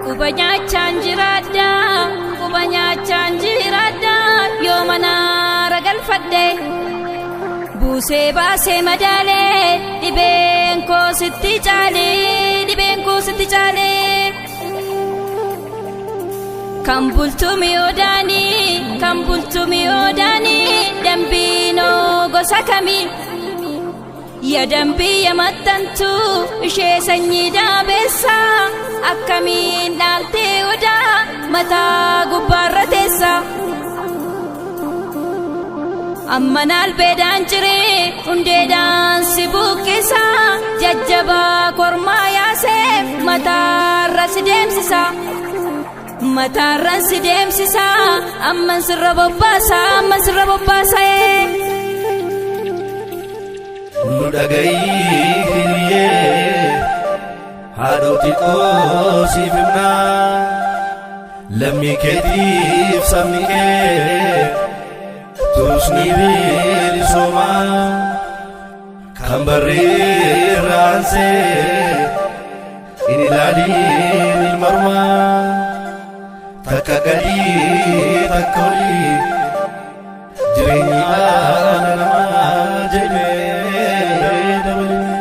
Quba nyaachaan jiraadha, quba nyaachaan jiraadha, yoo manaara galfadhe. Buusee baasee madaalee, dhibeen koo sitti caalee, dhibeen koo sitti caalee. Kan bultu mi'oodaanii, kan bultu mi'oodaanii, dambiinoo gosa kamii? Ya dambii ya maxxantu ishee sanyii daabeessa, akkamiin dhaaltee odaa mataa gubbaarra teessa. Amma naalbeedhaan ciree hundeedhaan si buqqisa, jajjabaa kormaa yaaseef mataarra si deemsisa. Mataarran si deemsisa, amman sirra bobbaasa, amman sirra bobbaasa. Nu dhagayii hiriyyee, haadhoti koo siif himnaa, lammii keetiif sabni kee tusni bilisoomaa kan barreerraansee in ilaaliin ilma ormaa takka gadii takka olii jireenyi dhala namaa jedhee dabalee.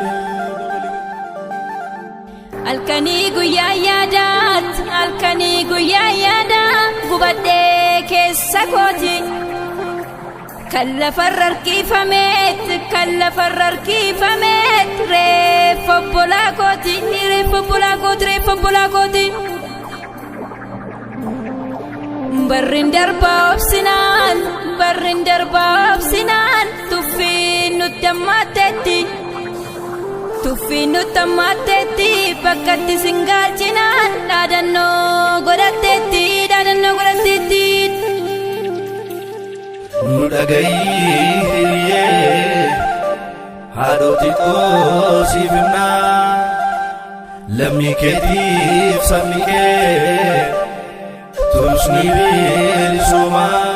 Halkanii guyyaa yaadaat, halkanii guyyaa yaadaa, gubadhee keessa kooti. Kan lafarra harkifameet, kan lafarra harkifameet, reeffa obbolaa kooti, reeffa obbolaa kooti, reeffa obbolaa kooti. Barrin darbaa obsinaan, barrin darbaa obsinaan, tuffiin nutti hammaatteetti. Tuffiin nutti hammaatteetti, bakkatti singaalchinaan dhaadannoo godhatteetti, dhaadannoo godhatteetti. Nu dhagayii hiriyyee, haadhoti koo siif himnaa, lammii keetiif sabni kee tusni bilisoomaa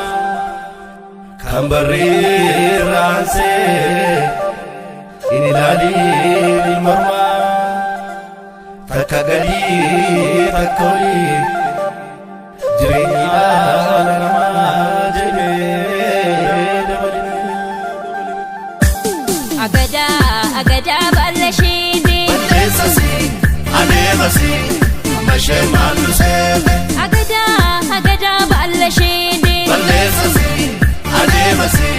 kan barreerraansee in ilaaliin ilma ormaa takka gadii takka olii jireenyi dhala namaa jedhee dabalee. Agadaa agadaa baalla isheeti. Balleessasi adeemasi amma ishee maallu seete. Agadaa agadaa baalla isheeti. Balleessasi adeemasi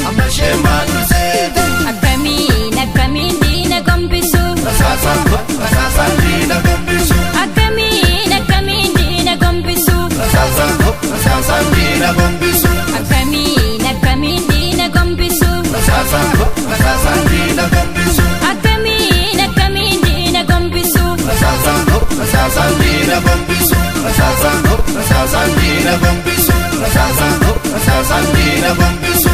amma ishee maallu seete. Akkamiin akkamiin diina gombisu. Rasaasaan rasaasaan diina gombisu. Akkamiin akkamiin diina gombisu. Rasaasaan rasaasaan diina gombisu. Akkamiin akkamiin diina gombisu. Rasaasaan rasaasaan diina gombisu. Akkamiin akkamiin diina gombisu. Rasaasaan rasaasaan diina gombisu. Rasaasaan rasaasaan diina gombisu. Rasaasaan rasaasaan diina gombisu.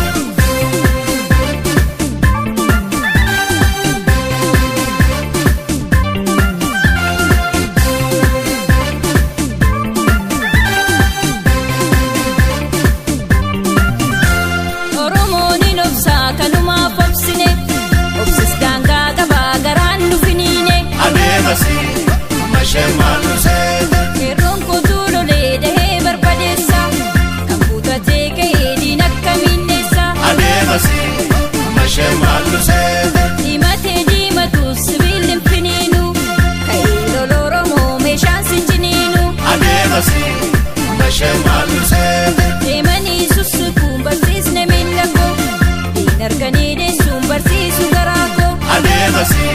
Oromoon hin obsaa kanumaaf obsine. Obsis daangaa qabaa garaan nu finiine. Adeemasi amma ishee maallu seete. Qeerroon kootuu lolee dahee barbadeessa. Kan kutatee ka'ee diina akkamiin dheessa. Adeemasi amma ishee maallu seete. Diimatee diimatu sibiilli hin finiinu. Ka'ee lola Oromoo meeshaan sin ciniinu. Adeemasi amma ishee maallu seete. Deemanii sussukuun barsiisne miila koo. Diina arganii deessuun barsiisu garaa koo. Adeemasi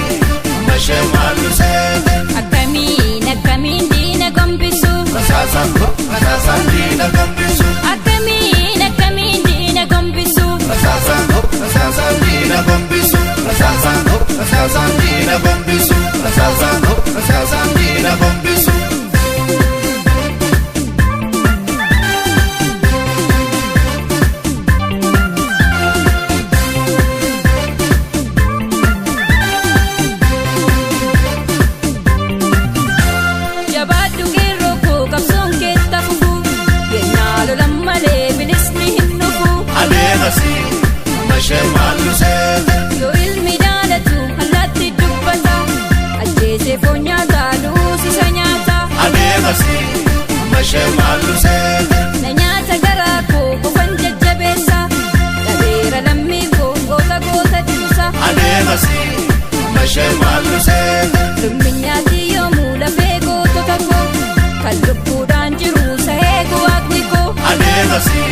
amma ishee maallu seete. Akkamiin akkamiin diina gombisu. Rasaasaan rasaasaan diina gombisu. Akkamiin akkamiin diina gombisu. Rasaasaan rasaasaan diina gombisu. Rasaasaan rasaasaan diina gombisu. Rasaasaan rasaasaan diina gombisu. Jabaadhu qeerroo koo qabsoon keetta fufu. Yennaa lolan malee bilisni hin dhufu. Adeemasi amma ishee maallu seete. Yoo ilmi daalatu allaatti dubbata. mashee maallu seete. Na nyaata garaa koo qofan jajjabeessa. Dhabeera lammii koo goota goota cimsa. Adeemasi mashee maallu seete. Lumminyaati yoomuu lafee gootota koo. Kan lubbuudhaan jiru sahee waaqni koo. Adeemasi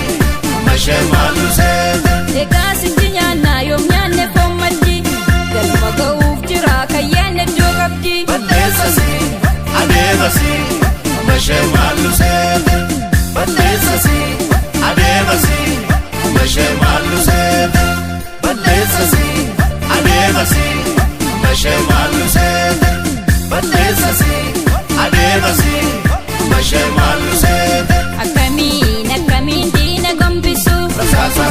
mashee maallu seete. Egaa sichi nyaannaa yoom nyaanne foon maddi. Galma ga'uuf jira kayyaan iddoo qabdi. Balleessasi adeemasi mashee maallu seete. Balleessasi adeemasi mashee maallu seete. Balleessasi adeemasi mashee maallu seete. Balleessasi adeemasi mashee maallu seete. Akkamiin akkamiin diina gombisu. Rasaasa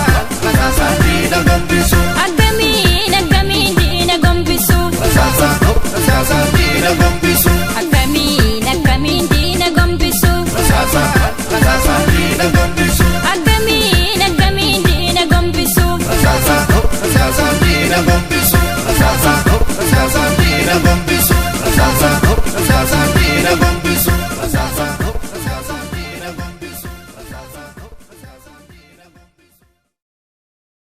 rasaasa diina gombisu. Akkamiin akkamiin diina gombisu. Rasaasa rasaasa diina gombisu.